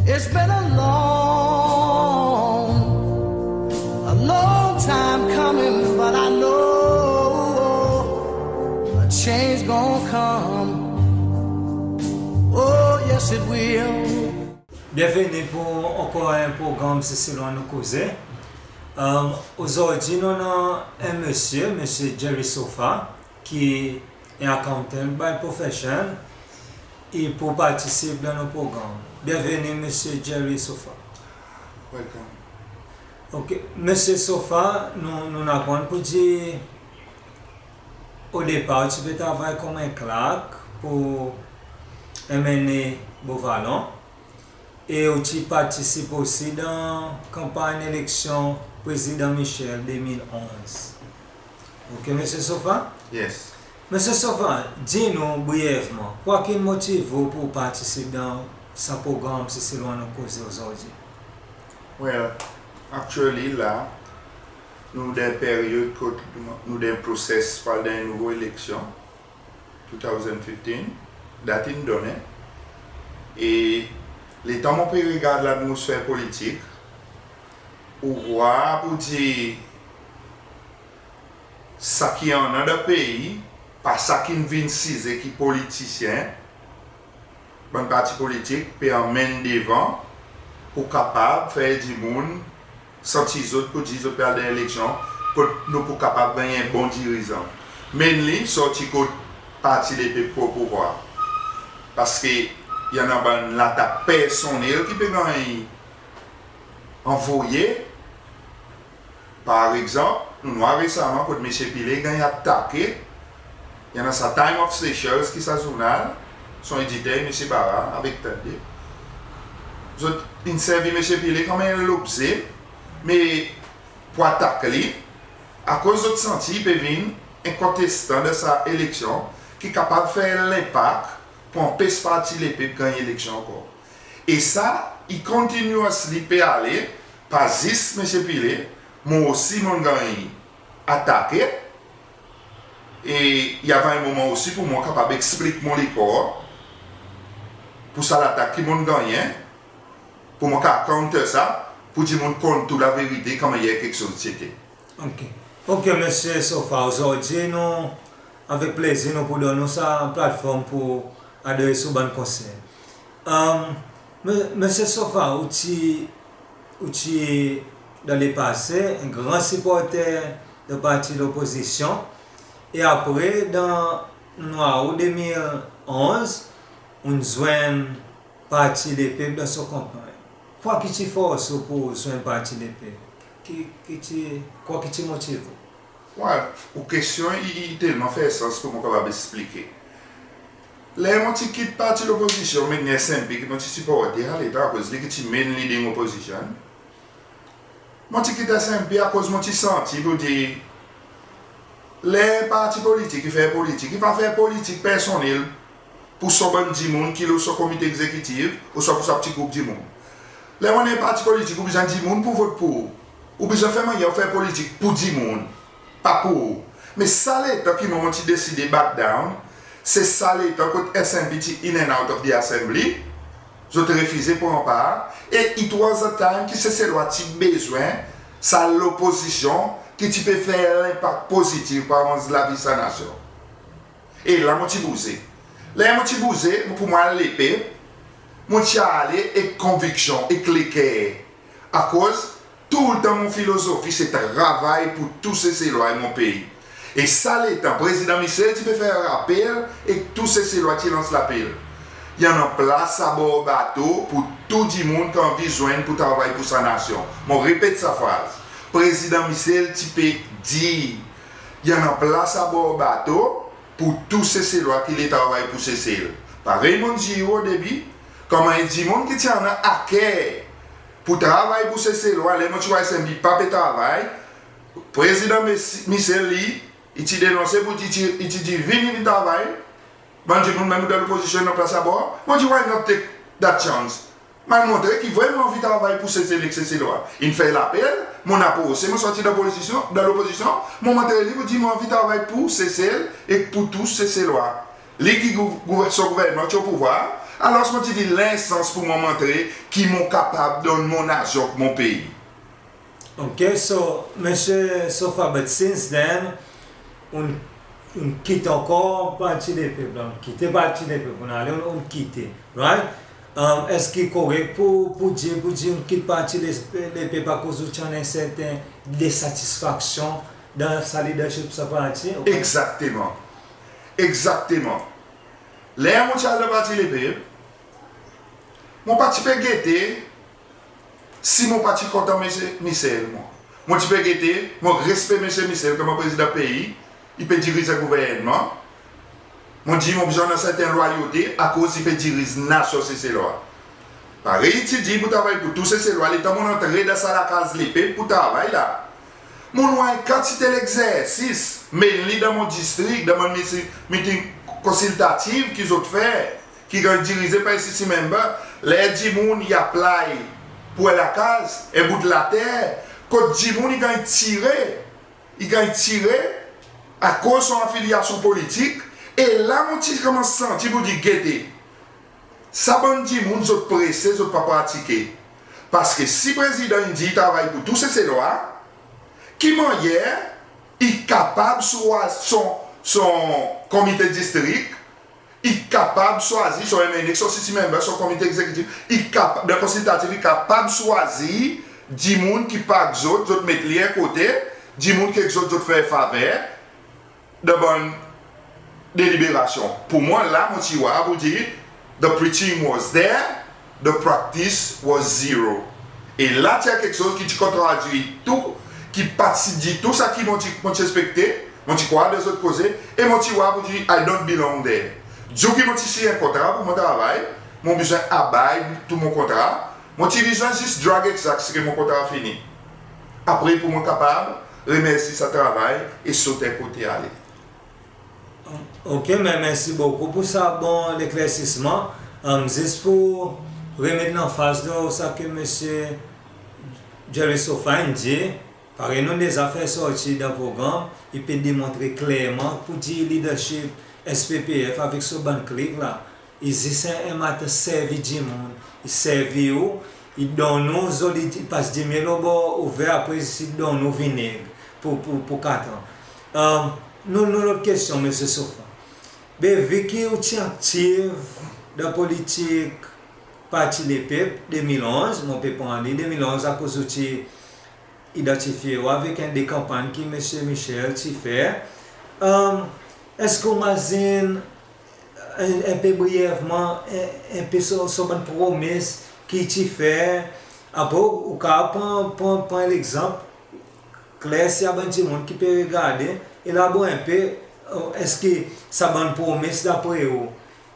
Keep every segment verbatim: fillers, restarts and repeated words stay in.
It's been a long, a long time coming, but I know a change gonna come. Oh, yes, it will. Byenveni pour ankor en progranm Seselwa Nou Koze. Em, ozordi nou annan en msye, Msye Jerry Sofa, ki en accountant by profession, i pou partisip dan nou progranm. Byenveni, Msye Jerry Sofa. Welcome. Ok, Msye Sofa, nou, nou'n aprann pour dir, o depar, ou ti pe travay konman en clerk pour M N A Beau Vallon. E ou ti partisip osi dan kanpanny eleksyon Prezidan Michel de mil onz. Ok, Msye Sofa? Yes. Msye Sofa, dir nou briyevman, kwa ki'n motiv ou pour partisip dan sa progranm Seselwa Nou Koze ozordi? Well, actually la, nou dan en peryod kot nou dan en proses pour al dan en nouvo eleksyon. Two thousand fifteen, dat in donnen. E letan mon pe regard latmosfer politik, ou vwar pour dir sa ki annan dan pei, pa sa ki'n vin size ki politisyen, bann parti politik pe anmenn devan pour kapab fer dimoun santi zot pour dir zot pe al dan eleksyon, kot nou pou kapab ganny en bon dirizan. Mainly sorti kot Parti Lepep ki o pouvwar. Paski i annan bann latak personnel ki pe ganny anvoye. Par egzanp, nou'n war resaman kot Msye Pillay ganny atake. I annan sa Time of Seychelles ki sa zournal, son editer Msye Barra avek Tande. Zot in servi Msye Pillay konman en lobze, me pour atak li, akoz zot santi i pe vin en kontestan dan sa eleksyon ki kapab fer lenpak pour anpes Parti Lepep ganny eleksyon ankor. E sa, i continuously pe ale, pa zis Msye Pillay, mwan osi mon'n ganny atake. E i ava en moman osi pour mwan kapab eksplik mon lekor pour sa latak ki mon'n gannyen, pour mwan kapab counter sa, pour dimoun konn tou laverite konman i keksoz ti ete. Ok. Ok, Msye Sofa, ozordi nou, avek plezir, nou pou donn ou sa platform pour adres ou bann konsern. Em, M-, Msye Sofa, ou ti, ou ti dan lepase en gran siporter dan parti lopozisyon, e apre dan mwan Out de mil onz, ou'n zwenn Parti Lepep dan son kanpanny. Kwa ki ti fors ou pour zwenn Parti Lepep? Ki, ki ti, kwa ki ti motiv ou? Well, ou kestyon i, i telman fer sans pour mwan kapab eksplike. Ler mon ti kit parti lopozisyon, menm S N P ki mon ti siporte a letan, akoz li ki ti main leading opposition. Mon ti kit S N P akoz mon ti santi pour dir, ler parti politik i fer politik, i pa fer politik personnel pour son bann dimoun ki lo son komite egzekitiv, ouswa pour sa pti group dimoun. Ler ou annan en parti politik, ou bezwen dimoun pour vot pour ou. Ou bezwen fer mannyer ou fer politik pour dimoun, pa pour ou. Me sa letan ki mwan mon ti deside back down, se sa letan kot S N P ti in and out of the assembly, zot refize pran par, e it was a time ki Seselwa ti bezwen sa lopozisyon ki ti pe fer lenpak pozitiv pour aranz lavi sa nasyon. E la mon ti bouze. Ler mon ti bouze, pour mwan al Lepep, mon ti ale ek konviksyon, ek leker. Akoz toultan mon filozofi se travay pour tou Seselwa e mon pei. E sa letan Prezidan Michel ti pe fer rapel, e tou Seselwa ti lans lapel. I annan plas abor bato pour tou dimoun ki anvi zwenn pour travay pour sa nasyon. Mon repet sa fraz. Prezidan Michel ti pe dir, i annan plas abor bato pour tou Seselwa ki le travay pour Sesel. Parey mon'n dir ou o debi, konman en dimoun ki ti annan aker pour travay pour Seselwa, ler mon ti war S N P pa pe travay, Prezidan Mes-, Michel li, i ti denonse pour dir, i ti, i ti dir vini, vin travay, bann dimoun menm dan lopozisyon i annan plas abor. Mon dir, why not take that chance? Mon al montre ki vre mon anvi travay pour Sesel ek Seselwa. In fer lapel, mon'n aprose, mon sorti dan opozisyon, dan lopozisyon, mon montre li pour dir mon anvi travay pour Sesel ek pour tou Seselwa. Li ki gou-, gouv-, son gouvernman ti o pouvwar, Alors mon ti dir, ler en sans pour mwan montre ki mon kapab donn mon nasyon ek mon pei. Ok, so Msye Sofa, but since then ou'n, ou'n kit ankor Parti Lepep la, ou'n kite Parti Lepep, ou'n ale, ou'n, ou'n kite, right? Eski i korek pour, pour dir, pour dir ou'n kit Parti Lepep akoz ou ti annan en serten desatisfaksyon dan sa leadership sa parti? Egzakteman. Egzakteman. Ler mon ti al dan Parti Lepep, mon pa ti pe gete si mon pa ti kontan Msye Michel, mwan. Mon ti pe gete, mon respe Msye Michel konman prezidan pei, i pe diriz gouvernman. Mon dir mon bezwen annan serten lwayote akoz i pe diriz nasyon Seselwa. Parey i ti dir, pour travay pour tou Seselwa, letan mon antre dan sa lakaz Lepep pour travay la, mon'n war en kantite legzersis, mainly dan mon distrik, dan bann miting, miting konsiltatif ki zot fer, ki ganny dirize par SCC member, ler dimoun i apply pour en lakaz, en bout later, kot dimoun i ganny tire, i ganny tire akoz son afilyasyon politik. E la mon ti konmans santi pour dir, gete, sa bann dimoun zot prese, zot pa pratike. Parski si prezidan in dir i travay pour tou Seselwa, ki mannyer i kapab swaz son, son komite distrik, i kapab swazir son MNA, son SCC member, son komite egzekitif, i kapab, dan konsiltatif, i kapab swazir dimoun ki pa ek zot, zot met li en kote, dimoun ki ek zot, zot fer faver dan bann deliberasyon. Pour mwan la, mon ti war pour dir, the preaching was there, the practice was zero. E la ti en keksoz ki ti kontradwir tou, ki pa ti ditou sa ki mon ti, mon ti ekspekte. Mon ti krwar dan zot koze, e mon ti war pour dir, I don't belong there. Dzouk ki mon ti siny en kontra pour mon travay, mon bezwen abide to mon kontra. Mon ti bezwen zis drag exact ziska mon kontra fini. Apre pour mwan kapab remersye sa travay e sot en kote ale. Ok, me mersi bokou pour sa bon leklersisman. Zis pour remet lanfaz lo sa ki Msye Jerry Sofa in dir, parey nou'n deza fer sorti dan progranm, i pe demontre klerman pour dir leadership SPPF avek son bann klik la, i zis en, en maten servi dimoun. I servi ou, i donn ou zoli, i pas dimye lo bor ouver, apre i donn ou vineg pour, pour, pour kat an. Nou, nou lot kestyon, Msye Sofa. Be, vi ki ou ti aktiv dan politik Parti Lepep de mil onz, mon pe pran li de mil onz akoz ou ti idantifye ou avek en de kanpanny ki Msye Michel ti fer. Eski ou mazin en, en pe briyevman, en, en pe son, son bann promes ki ti fer? Apre ou kapab pran, pran, pran legzanp kler si a bann dimoun ki pe regarde, elabor en pe, eski sa bann promes dapre ou,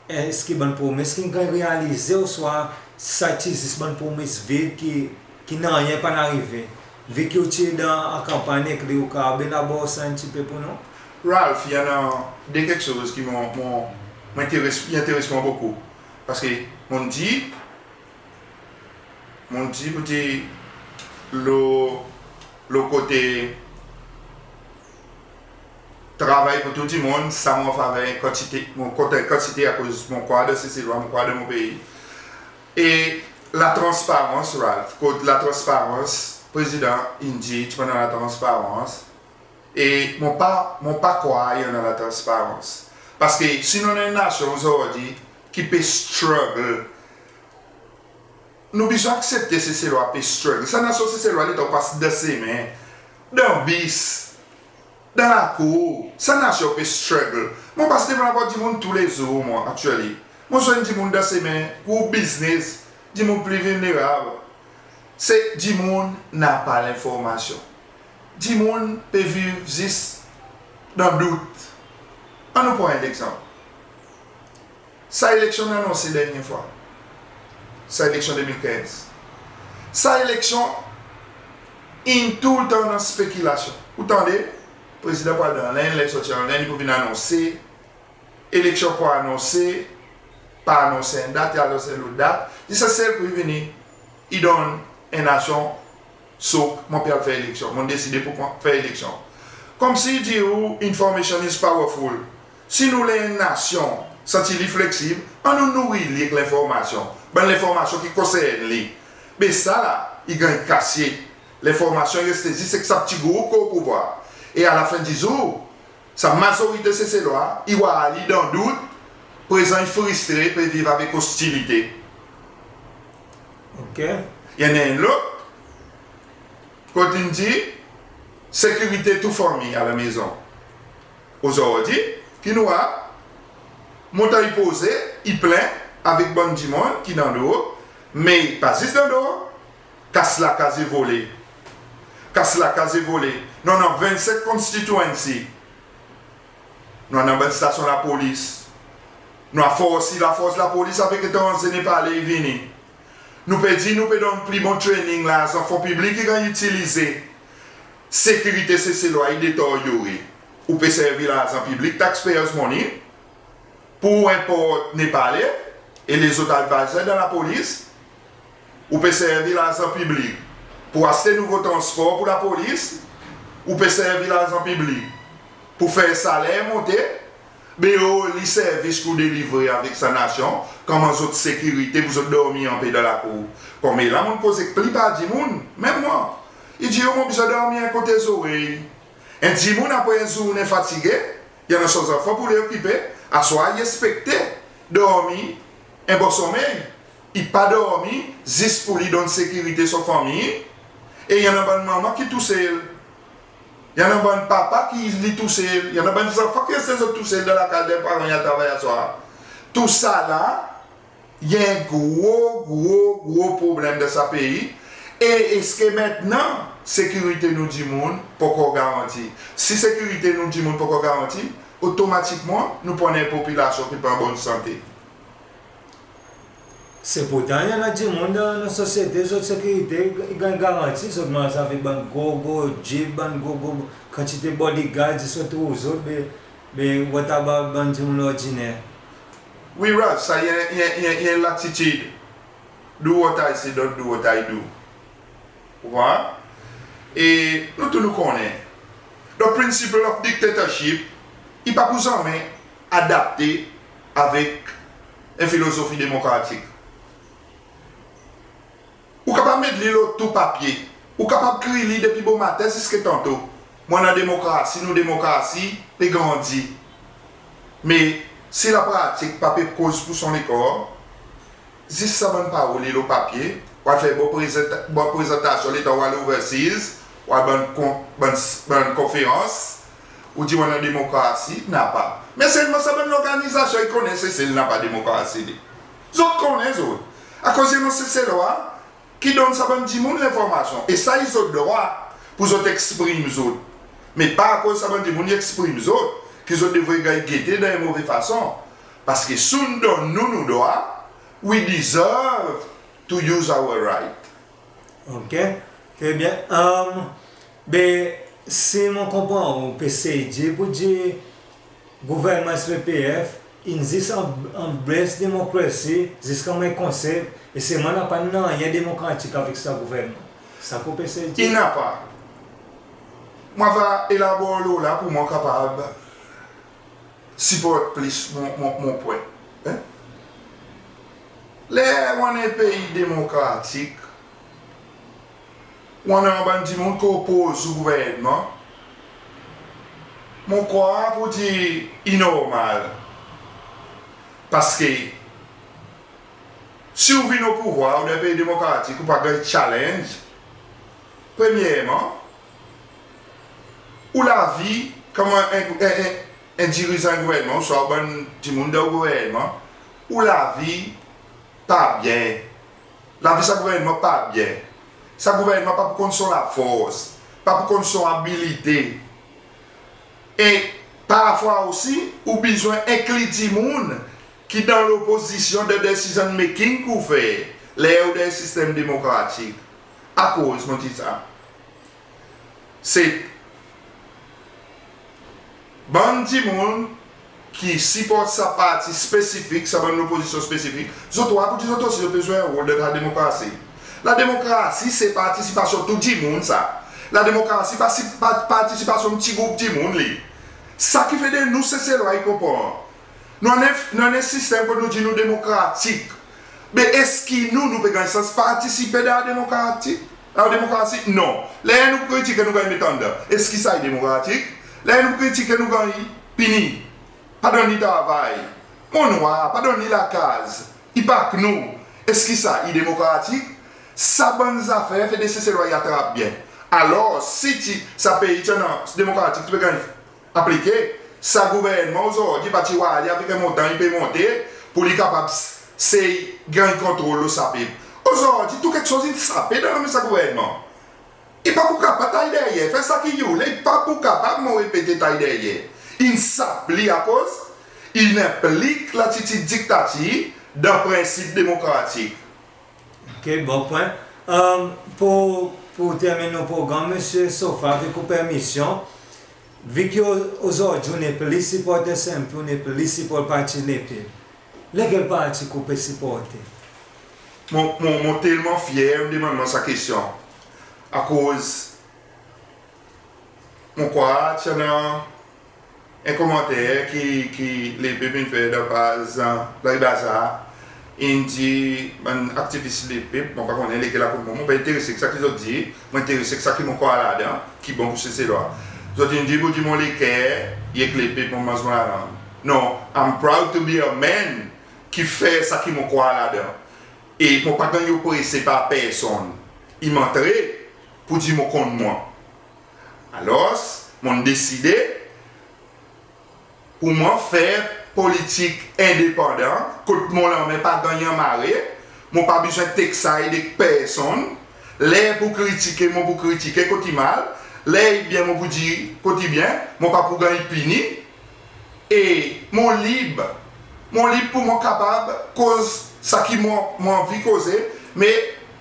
eski bann promes ki'n ganny realize, ouswa sa ti zis bann promes vid ki, ki nanryen pa'n arive? Vi ki ou ti dan kanpanny ek li, ou kapab elabor sa en pti pe pour nou? Ralph, i annan de keksoz ki mon, mon, mon enteres, i enteres mwan bokou. Parski mon dir, mon dir pour dir lo, lo kote travay pour tou dimoun, sa mon an faver kantite, mon kont kantite akoz mon krwar dan Seselwa, mon krwar dan mon pei. E latransparans, Ralph, kot latransparans, prezidan in dir ti pou annan latransparans. E mon pa, mon pa krwar i annan latransparans. Parski si nou annan en nasyon ozordi ki pe struggle, nou bezwen aksepte Seselwa pe struggle. Sa nasyon Seselwa, letan ou pas dan semen, dan bis, dan lakour, sa nasyon pe struggle. Mon pas devan laport dimoun toulezour, mwan, actually. Mon zwenn dimoun dan semen, group biznes, dimoun pli vilnerab. Se dimoun napa lenformasyon. Dimoun pe viv zis dan dout. Annou pran en legzanp. Sa eleksyon in anonse dernyen fwa, sa eleksyon de mil kenz, sa eleksyon in toultan annan spekilasyon. Ou tande, prezidan pou al dan Lenn, ler i sorti dan Lenn, i pou vin anonse, eleksyon pou anonse, pa anonse en dat, i anonse en lot dat. Ziska sel kou i vini, i donn en nasyon So, mon pe al fer eleksyon. Mon deside pour fer eleksyon. Konmsi i dir ou, information is powerful. Si nou le en nasyon santi li fleksib, annou nouri li ek lenformasyon, bann lenformasyon ki konsern li. Be sa la i ganny kasye. Lenformasyon i reste zis ek sa pti group ki o pouvwar. E alafen dizour, sa mazorite Seselwa i war li dan dout, prezan i fristre, pe viv avek ostilite. OK. I annan en lot kot in dir sekirite tou fanmir a lamezon. Ozordi ki nou war, montan i poze, i plen avek bann dimoun ki dan drog, me pa zis dan drog, kas lakaz e vole. Kas lakaz e vole. Nou annan vennsenk constituency. Nou annan bann stasyon lapolis. Nou a forsi lafors lapolis avek etranze Nepale i vini. Nou pe dir nou pe donn pli bon training, larzan fon piblik i ganny itilize. Sekirite Seselwa i deteryore. Ou pe servi larzan piblik, taxpayers money, pour ou enport Nepale e lezot advisor dan lapolis. Ou pe servi larzan piblik pour aste nouvo transpor pour lapolis. Ou pe servi larzan piblik pour fer saler monte. Be o, li servis ki ou delivre avek sa nasyon, konman zot sekirite pour zot dormi anpe dan lakour. Konmela mon koz ek plipar dimoun, menm mwan, i dir, o, mon bezwen dormi en kote zorey. En dimoun apre en zournen fatige, i annan son zanfan pour li okipe, aswar i ekspekte dormi en bon sonmey. I pa dormi zis pour li donn sekirite son fanmir. E i annan bann manman ki tousel. I annan bann papa ki li tousel. I annan bann zanfan ki reste zot tousel dan lakaz ler paran i al travay aswar. Tousala i en gro, gro, gro problenm dan sa pei. E eski mentenan sekirite nou dimoun pa ankor garanti? Si sekirite nou dimoun pa ankor garanti, otomatikman nou pou annan en popilasyon ki pa an bonn sante. Se pourtan i annan dimoun dan, dan sosyete, zot sekirite i ganny garanti, zot manz avek bann gro, gro jeep, bann gro, gro kantite bodyguard, zot trouv zot, be, be what about bann dimoun ordiner? Wi, Ralph, sa i en, i en, i en, i en latitid. Do what I say, don't do what I do. Ou konpran? E nou tou nou konnen. The principle of dictatorship, i pa pou zanmen adapte avek en filozofi demokratik. Ou kapab met li lo tou papye. Ou kapab ekrir li depi bomaten ziska tanto. Mon annan demokrasi, nou demokrasi pe grandi. Me si lapratik pa pe koz pour son lekor, zis sa bann parol i lo papye, ou al fer bon prezant-, bon prezantasyon letan ou al overseas, ou al bann kon-, bann, bann konferans, ou dir ou annan demokrasi, napa. Me selman sa bann lorganizasyon i konnen Sesel napa demokrasi li. Zot konnen zot. Akoz i annan Seselwa ki donn sa bann dimoun lenformasyon. E sa i zot drwa pour zot eksprim zot. Me pa akoz sa bann dimoun i eksprim zot, ki zot devret ganny gete dan en move fason. Paski si ou'n donn nou nou drwa, we deserve to use our right. OK, tre byen. Am, be, si mon konpran ou, ou pe sey dir pour dir gouvernman S P P F in zis an, anbrase demokrasi ziska mon konpran, e selman napa nanryen demokratik avek sa gouvernman. Sa ki ou pe sey dir? I napa. Mon ava elabor lo la pour mon kapab siport plis mon, mon, mon pwen. En? Ler ou annan en pei demokratik, ou annan bann dimoun ki opoz ou gouvernman, mon krwar pour dir i normal. Paski si ou vin o pouvwar, ou dan en pei demokratik, ou pa ganny challenge, premyerman, ou lavi konman en, en, en, en dirizan gouvernman, ouswa ou bann dimoun dan gouvernman, ou lavi pa byen. Lavi sa gouvernman pa byen. Sa gouvernman pa pou konn son lafors, pa pou konn son abilite. E parfwa osi, ou bezwen enkli dimoun ki dan lopozisyon dan decision making ki ou fer, ler ou dan en sistenm demokratik. Akoz mon dir sa? Se bann dimoun ki siport sa parti spesifik, sa bann lopozisyon spesifik, zot war pour dir zot osi zot pe zwe en rol dan sa demokrasi. Lademokrasi se partisipasyon tou dimoun sa. Lademokrasi pa si, pa partisipasyon pti group dimoun li. Sa ki fer de nou Seselwa i konpran. Nou annan, nou annan en sistenm kot nou dir nou demokratik. Be eski nou, nou pe ganny sans partisipe dan demokratik, dan demokrasi? Non. Ler nou kritike, nou ganny met anndan. Eski sa i demokratik? Ler nou kritike, nou ganny pini. Pa donn li travay. Mon nwanr, pa donn li lakaz. I pa ek nou. Eski sa i demokratik? Sa bann zafer fer de Seselwa i atrap byen. Alor, si ti, sa pei ti annan demokratik, ti pe ganny aplike, sa gouvernman ozordi pa ti war li avek en montan i pe monte pour li kapab s-, sey ganny kontrol lo sa pep. Ozordi, tou keksoz in sape dan lanmen sa gouvernman. I pa pou kapab tay deryer, fer sa ki i oule, i pa pou kapab, mon repete, tay deryer. In sap li akoz in enplik latitid diktatir dan prensip demokratik. Ok, bon pwen. Em, pour, pour termin nou progranm, Msye Sofa, avek ou permisyon, vi ki o-, ozordi ou nepli siport S N P, ou nepli siport Parti Lepep, lekel parti ki ou pe siporte? Mon, mon, mon telman fyer ou demann mwan sa kestyon. Akoz mon krwar ti annan en komanter ki, ki Lepep in fer dan paz, e, Laribazar. In dir bann aktivis Lepep, mon pa konnen lekel akoz mwan, mon pa enterese ek sa ki zot dir, mon enterese ek sa ki mon krwar ladan, ki bon pour Seselwa. Zot in dir pour dir mon leker i ek Lepep, mon manz mon lalang. Non, I'm proud to be a man ki fer sa ki mon krwar ladan. E mon pa ganny oprese par personn. I montre pour dir mon konn mwan. Alors, mon'n deside pour mwan fer politik endepandan, kot mon lanmen pa ganny anmare, mon pa bezwen take side ek personn. Ler pour kritike, mon pou kritike kot i mal. Ler i byen, mon pou dir kot i byen. Mon pa pou ganny pini. E mon lib, mon lib pour mon kapab koz sa ki mon, mon anvi koze, me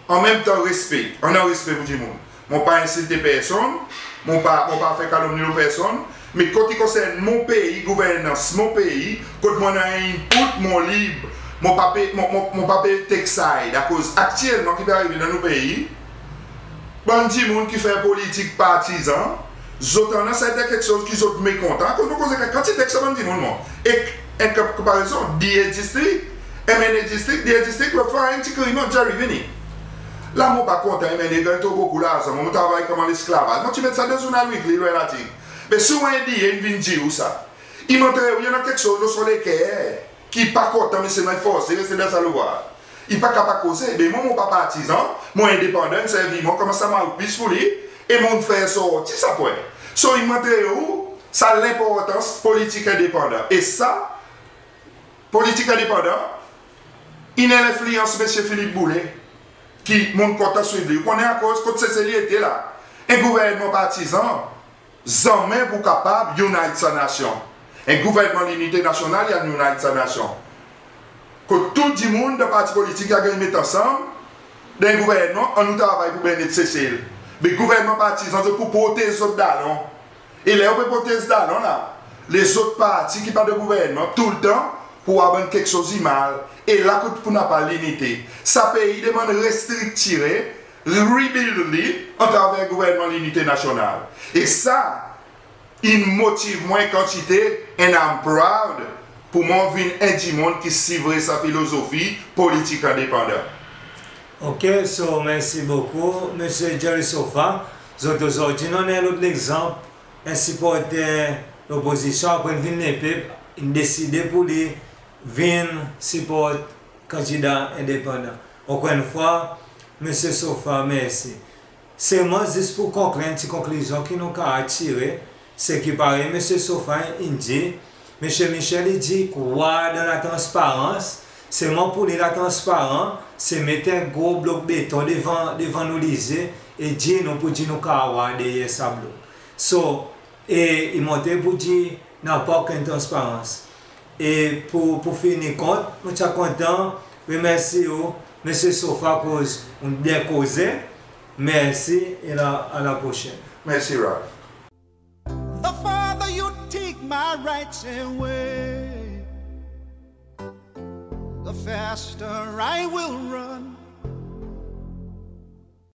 an menm tan respe, annan respe pour dimoun. Mon pa ensilte personn, mon pa, mon pa fer kalomni lo personn, me kot i konsern mon pei, gouvernans mon pei, kot mon annan en input, mon lib, mon pa pe, mon, mon, mon pa pe take side, akoz aktyelman ki pe arive dan nou pei, bann dimoun ki fer politik partizan, zot annan serten keksoz ki zot mekontan, akoz mon koz ek en kantite ek sa bann dimoun mwan. Ek, ek konparezon, D A distrik, M N A distrik, D A distrik, lot fwa enn ti kriy, mon dir Jerry vini. La mon pa kontan M N A ganny tro bokou larzan, mon travay konman lesklavaz. Mon ti met sa dan Journal Weekly, lo en latik. Me si ou en D A in vin dir ou sa, i montre ou i annan keksoz lo son leker ki pa kontan, me selman i forse reste dan sa louvwaz. I pa kapab koze. Be mwan, mon pa partizan, mon endepandan, in servi mwan konman sa mouthpiece pour li, e mon'n fer sorti sa pwen. So, i montre ou sa lenportans politik endepandan. E sa, politik endepandan, in annan lenfliyans Msye Philippe Boullée, ki mon'n kontan swiv li. Ou konnen akoz kot Sesel i ete la, en gouvernman partizan, zanmen pou kapab unite sa nasyon. En gouvernman linite nasyonal i a unite sa nasyon. Kot tou dimoun dan parti politik i a ganny met ansanm dan en gouvernman, annou travay pour bennet Sesel. Be gouvernman partizan, zot pou protez zot dalon. E ler ou pe protez dalon la, lezot parti ki pa dan gouvernman, toultan pou war bann keksoz i mal. E la kot pou napa linite. Sa pei i demann restriktire, rebuild li atraver gouvernman linite nasyonal. E sa in motiv mwan en kantite, and I'm proud pour mwan vin en dimoun ki sivre sa filozofi politik endepandan. Ok, so mersi bokou, Msye Jerry Sofa. Zot ozordi nou annan en lot legzanp, en siporter lopozisyon, apre in vin Lepep, in deside pour li vin siport kandida endepandan. Ankor enn fwa, Msye Sofa, mersi. Selman zis pour konklir, en ti konklizyon ki nou kapab tire, se ki parey Msye Sofa in dir, Msye Michel i dir krwar dan latransparans, selman pour li latransparans se met en gro blok beton devan, devan nou lize e dir nou pour dir nou kapab war deryer sa blok. So, e i montre pour dir napa okenn transparans. E pour, pour fini kont, mon ti a kontan remersi ou, Msye Sofa, akoz ou'n byen koze. Mersi e la, a la prosyenn. Mersi, Ralph. The farther you take my rights away, the faster I will run.